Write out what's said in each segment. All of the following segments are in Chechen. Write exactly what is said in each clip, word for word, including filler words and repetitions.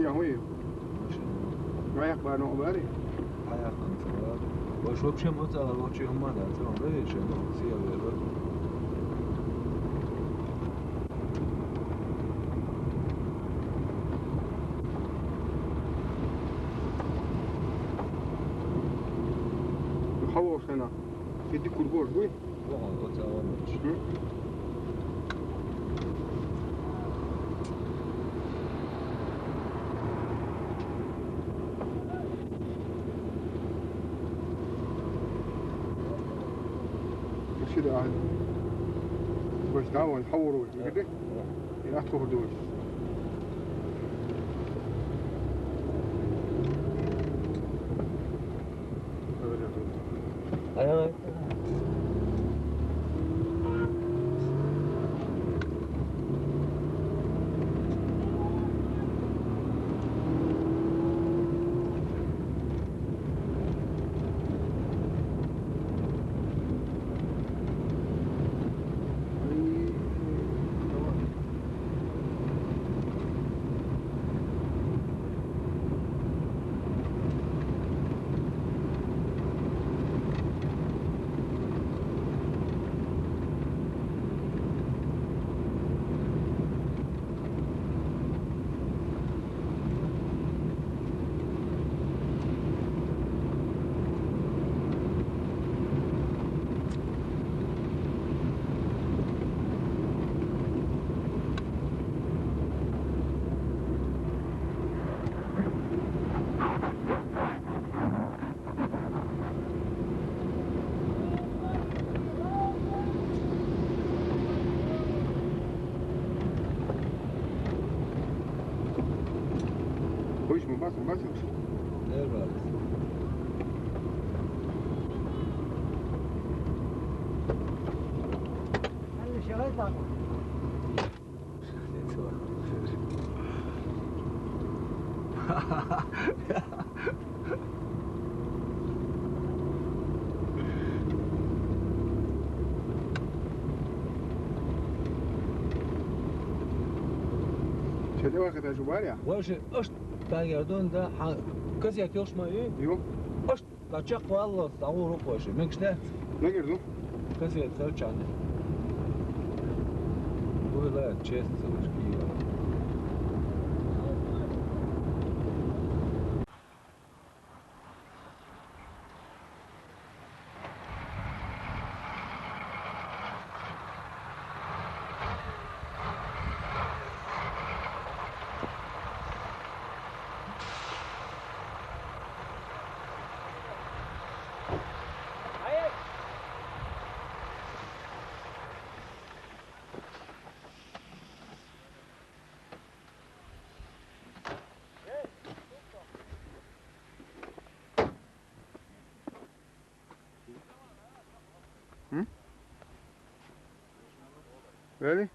Яхуй. Гаяк бар, ну, бари. Гаяк бар. Вообще вообще моца вообще хумана, цо, да, ещё, ну, сия вера. Хавор хена. Иди кургор, буй. Оха, оца вамач. Хм? Шида. Баш давай, хавор, иди. Я тухдуй. Ай, ай. Hoş mu? Basın, basın. Ver bari. Чеде вакыта жубар я? Вообще, аш тагердон да, ха, кыз я кёш ма ю? Ю. Аш Качак валла, саву руку вообще. Мен кишне? Не гирдин? Кыз я сэр чанды. Бу да честь, савушки. М? Реди?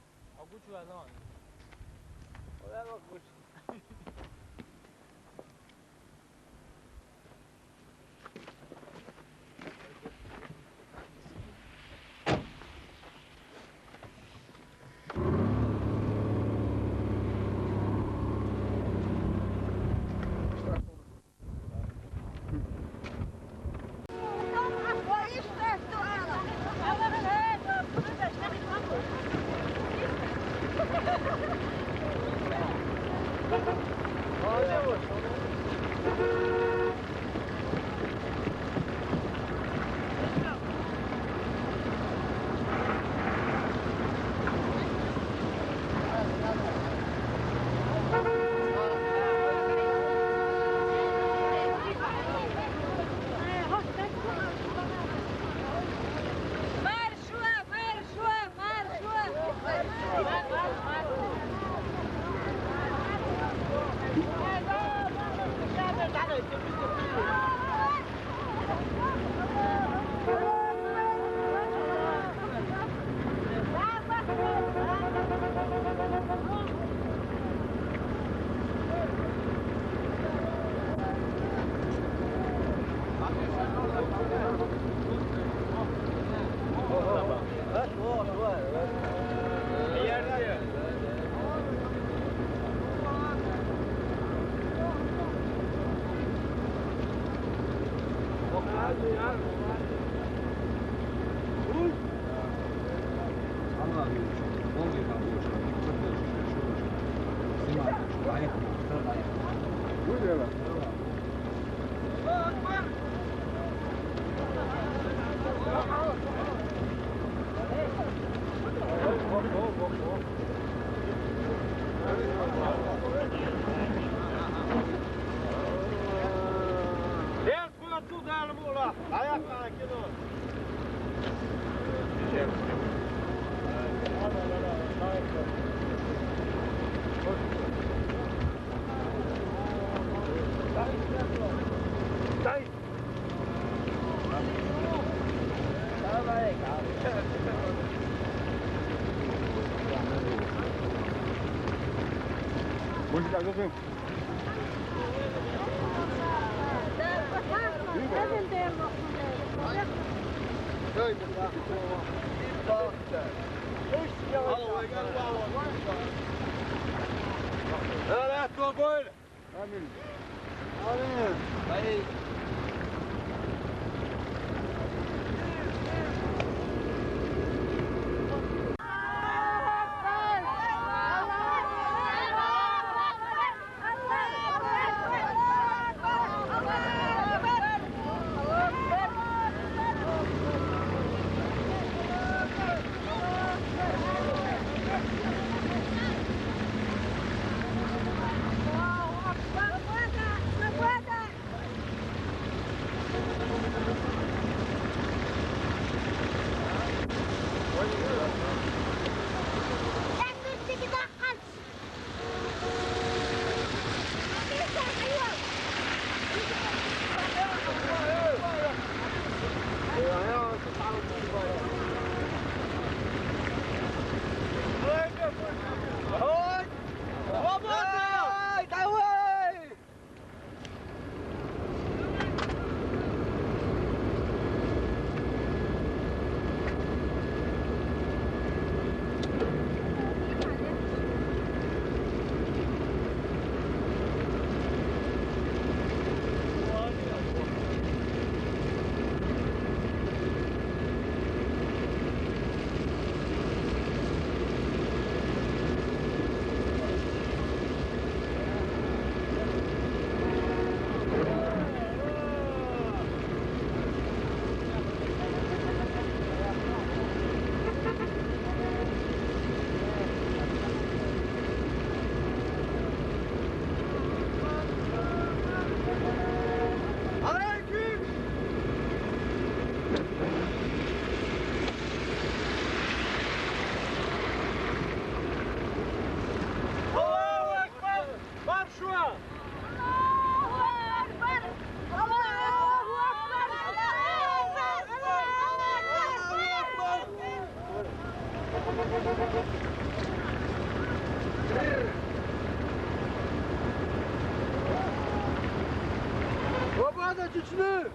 Свобода Чечни!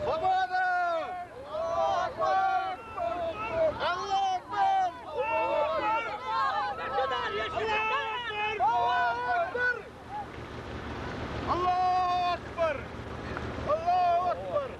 Свобода! Аллаху акбар! Аллаху акбар! Аллаху акбар! Аллаху акбар! Аллаху акбар! Аллаху акбар!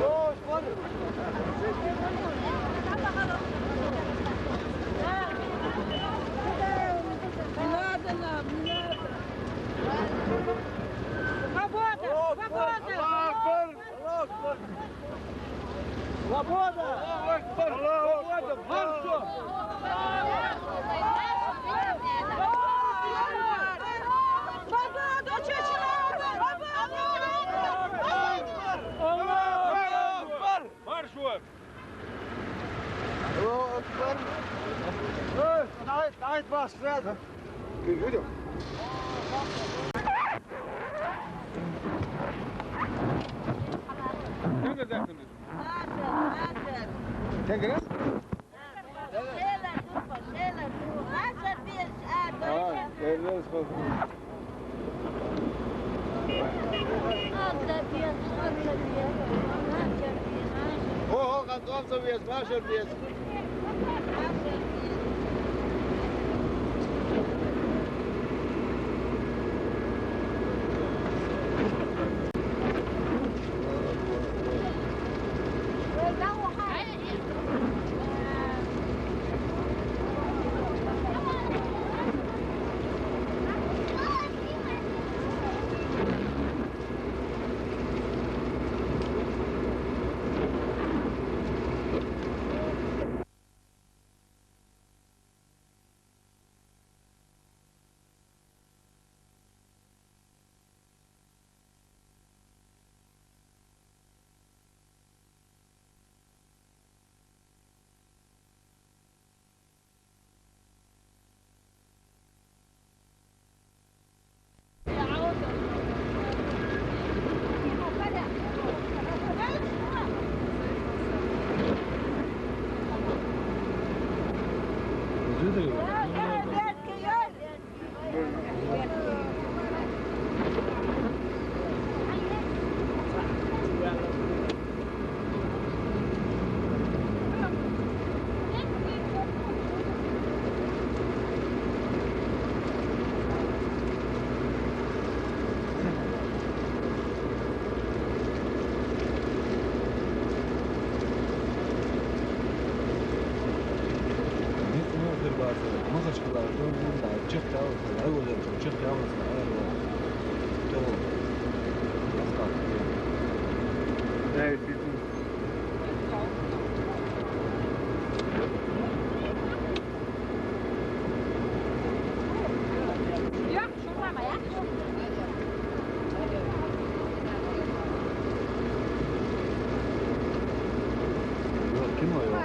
Аллаху акбар! Аллаху акбар! Не надо нам, не надо! Свобода! Свобода! Аллаху акбар! Аллаху акбар! Свобода! Аллаху акбар! Аллаху акбар! Марш! Свобода! Чечня! Свобода! Аллаху акбар! Марш! Аллаху акбар! Эй, давай, давай, два, сразу. Ты будем? Sen de dersin. Sen gel. Şeyler dur, şeyler dur. Nasıl bir, ha, böyle Ha, şeyler. Elleriniz kalsın. Отца без, отца без, отца без. О, о, готовься без, Маша без. Çıktılar, döndüler, çıktı, çıktı, çıktı. Yok, kim o ya?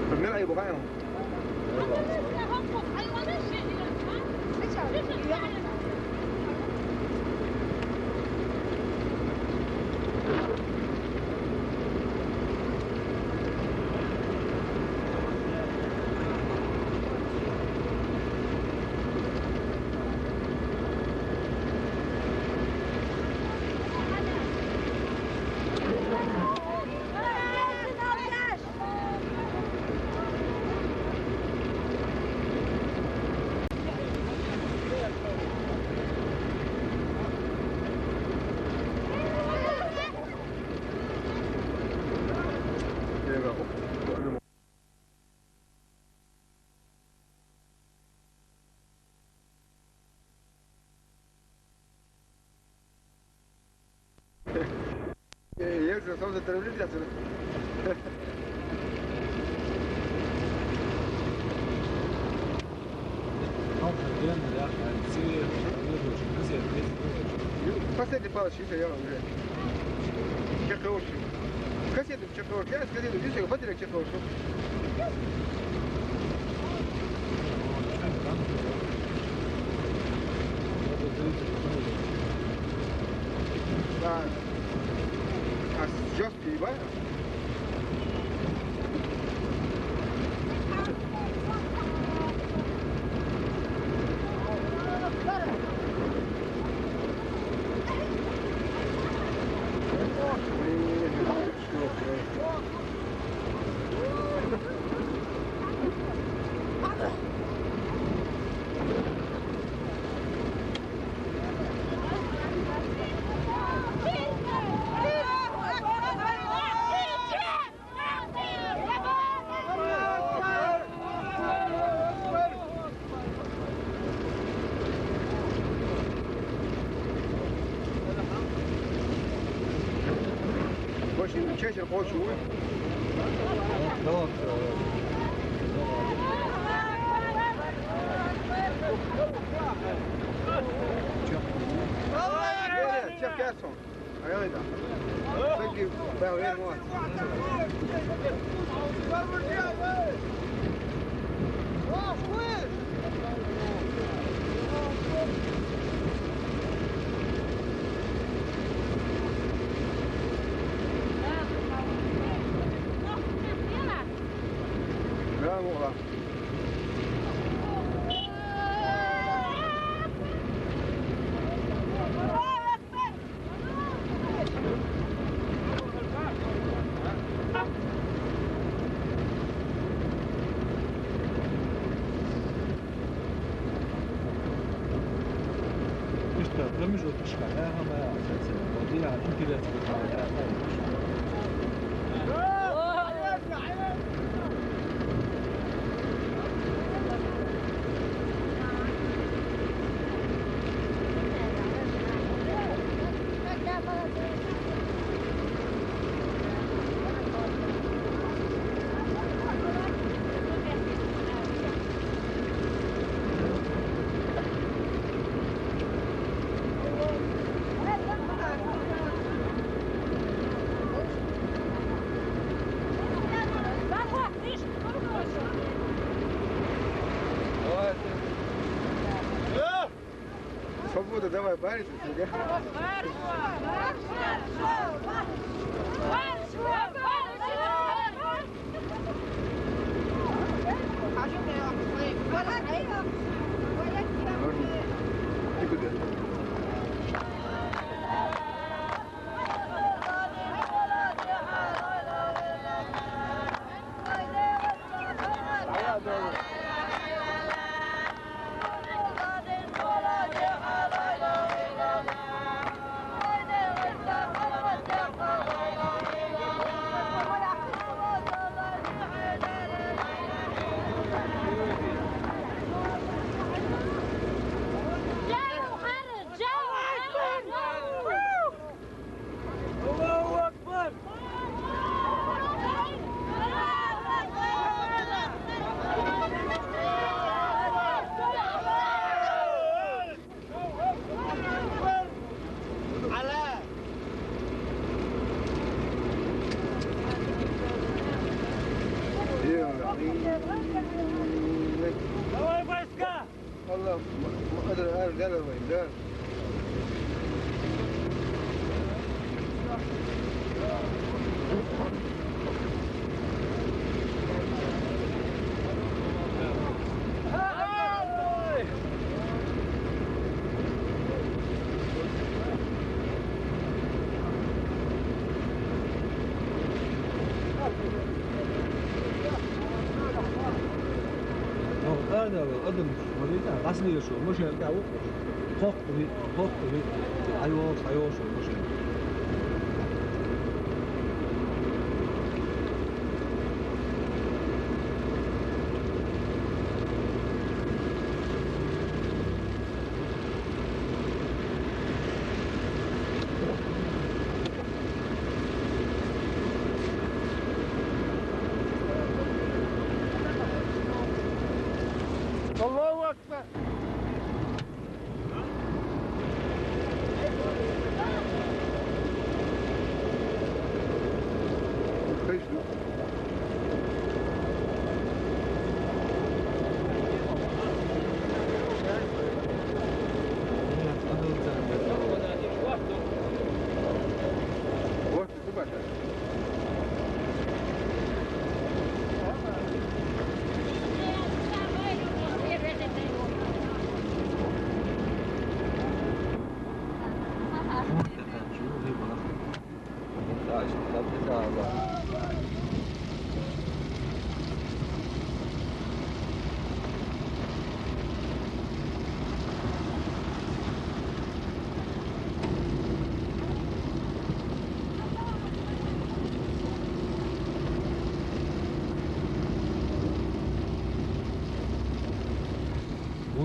Primero ahí, boca, ¿no? Eh, eso, estamos en televisión. Pase de paso, sí, señor, hombre. Qué caocho. Casi de check out, ya, es que dice que va a tener check out, ¿no? Ah, ah, just be, bueno. Больше не чаще, больше, увы. Check that song. Ahí ahorita. Thank you. Veo bien, Juan. Bravo, Juan. Ишта, промежуточка, э, ҳама, ҳама, ҳама, ҳама, ҳама, ҳама, ҳама, ҳама, ҳама, ҳама, ҳама, ҳама, Воду давай, бариться, сюда. Ты куда? Давай, войска! Алла, м-, м-, это, э, да, давай, да. Ва, ана ва, адам, ва, рита, гъасли яшо, машин ка уху. Хохри, хохри, айо, айо шо, машин. Аллаху акбар!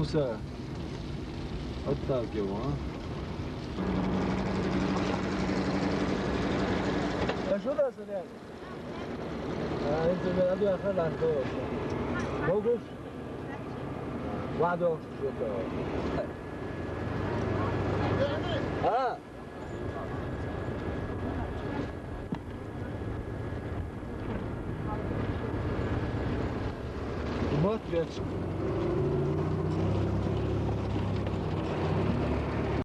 موسى، حطها كمان. شو ده سريع؟ آه، انت من قبل اخر لحظة. موقف؟ واحدة. شكرا. ها. ما تبيتش.